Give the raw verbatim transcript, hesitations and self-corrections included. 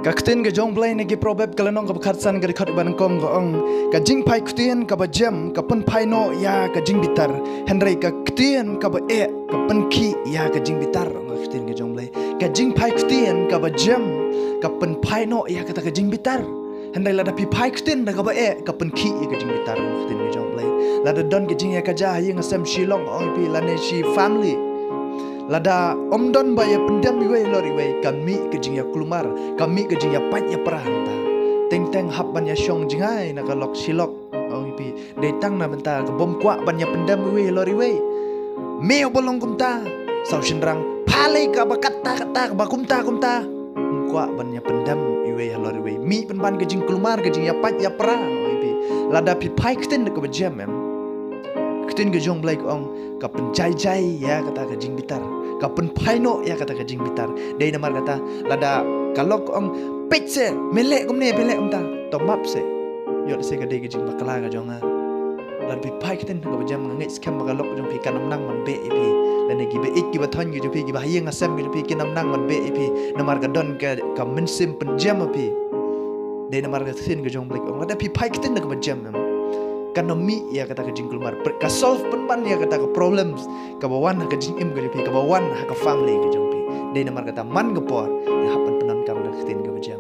Ka ktien ka jong Blei na ki Proverb ka lynnong kaba khatsan ka dkhot ba nyngkong ka ong, ka jingphai ktien kaba jem ka pynphai noh ïa ka jingbitar, hynrei ka ktien kaba eh ka pynkhih ïa ka jingbitar. Ong ka ktien ka jong Blei, ka jingphai ktien kaba jem ka pynphai noh ïa kata ka jingbitar, hynrei lada phi phai ktien da kaba eh ka pynkhih ïa ka jingbitar. Ong ka ktien ka jong Blei, lada don ka jingïakajia ha ïing ha sem, shilong, ong ïa phi, lane shi family, lada ym don ba ïa pyndem iwei halor iwei, ka mih ka jingïakulmar, ka mih ka jingïapait ïapra hangta. Teng teng hap ban ïashong jngai na ka lok shi lok, ong ïa phi, dei tang na bynta ka bym kwah ban ïa pyndem iwei halor iwei. Me u ba long kumta, saw shynrang, pha lei kaba katta katta, kaba kumta kumta. Ym kwah ban ïa pyndem iwei halor iwei, mih pynban ka jingkulmar, ka jingïapait ïapra, ong ïa phi. Lada phi phai ktien da kaba jem, em, ktien ka jong Blei ka ong, ka pynjai jai ïa kata ka jingbitar, ka pynphai noh ïa kata ka jingbitar. Dei namar kata, lada ka lok ka ong, peit se, me leh kumne, me leh kumta, to map se. Ïoh se ka dei ka jingbakla ka jong nga. Lada phi phai ktien da kaba jem, nga ngeit skhem ba ka lok jong phi kan ym nang ban beh ïa phi, lane kiba ïeit kiba thoiñ ki jong phi, kiba ha ïing ha sem ki jong phi, kin ym nang ban beh ïa phi, namar ka don ka, ka mynsiem pynjem ha phi. Dei namar ka ktien ka jong Blei ka ong, lada phi phai ktien da kaba jem, em, kan ym mih ïa kata ka jingkulmar, ka solve pynban ïa kata ka problems kaba wan ha ka jingim ka jong phi, kaba wan ha ka family ka jong phi. Dei namar kata, man ka por, ïa hap ban pyndonkam da ka ktien kaba jem.